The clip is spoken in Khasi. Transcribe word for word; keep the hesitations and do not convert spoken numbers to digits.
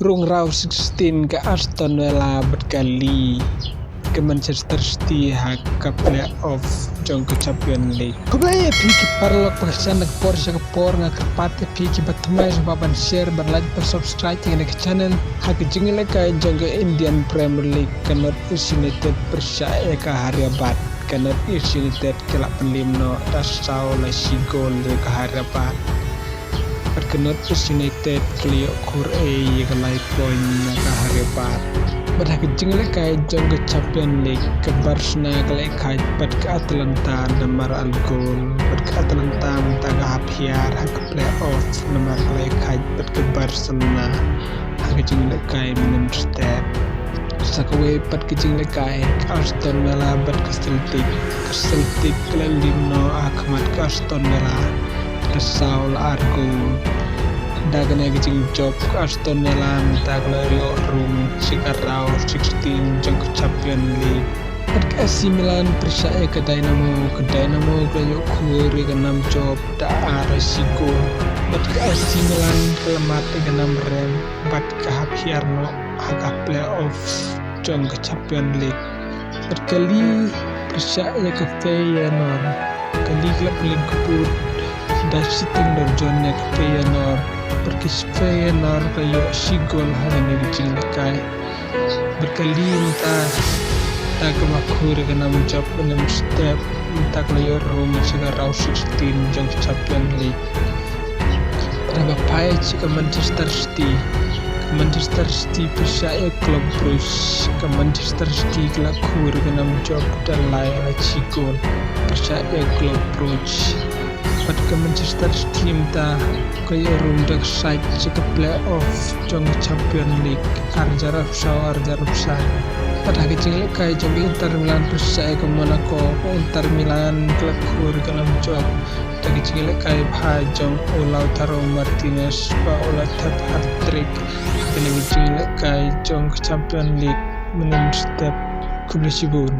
Rung round sixteen ka Aston Villa bad ka Lille, ka Manchester City ha ka playoff jong ka Champions League. Khublei ïa phi ki paralok, ba ka shan na ka por sha ka por nga kyrpad ïa phi ki ba thymmai sngewbha ban share, ban like, ban subscribe ïa kane ka channel. Ha ka jingïalehkai jong ka Indian Premier League, ka North East United pyrshah ïa ka Hyderabad. Ka North East United ki la pynliem noh da saw la shi gol ïa ka Hyderabad. Bad ka North East United ki la ïoh khur ei ïa ka lai point na ka Hyderabad. Bad ha ka jingïalehkai jong ka Champions League, ka Barcelona ka la ïakhaid bad ka Atalanta namar ar gol. Bad ka Atalanta mynta ka hap hiar ha ka playoff namar ka la ïakhaid bad ka Barcelona ha ka jingïalehkai mynhynnin step. Sa kawei pat ka jingïalehkai, ka Aston Villa bad ka Celtic. Ka Celtic ka la liem noh ha khmat ka Aston Villa da saw la ar gol. Da kane ka jingjop, ka Aston Villa mynta ka la ïoh rung sha ka round sixteen jong ka Champions League. Bad ka A C Milan pyrshah ïa ka Dinamo, ka Dinamo ka la ïoh khur ïa ka nam jop da ar la shi gol. Bad ka A C Milan ka la mad ïa ka nam rem bad ka hap hiar noh ha ka playoff jong ka Champions League. Bad ka Lille pyrshah ïa ka Feyenoord. Ka Lille ka la pynliem kput da shiteng dor jon ïa ka Feyenoord. Bad ka Feyenoord ka la ïoh shi gol ha kane ka jingïalehkai. Bad ka Lille mynta, da kaba khur ïa ka nam jop mynhynnin step, mynta ka la ïoh rung sha ka round sixteen jong ka Champions League. Bad haba phai sha ka Manchester City, ka Manchester City pyrshah ïa ka Club Brugge. Ka Manchester City ka la khur ïa ka nam jop da lai la shi gol pyrshah ïa ka Club Brugge. Bad ka Manchester City mynta ka ïoh rung da ka side sha ka playoff jong ka Champions League ar hajar arphew saw ar hajar arphew san. Bad ha ka jingïalehkai jong ka Inter Milan pyrshah ïa ka Monaco, ka Inter Milan ka la khur ïa ka nam jop da ka jingïalehkai bha jong u Lautaro Martinez ba u la thep hat-trick ha kane ka jingïalehkai jong ka Champions League mynhynnin step. Khublei shibun.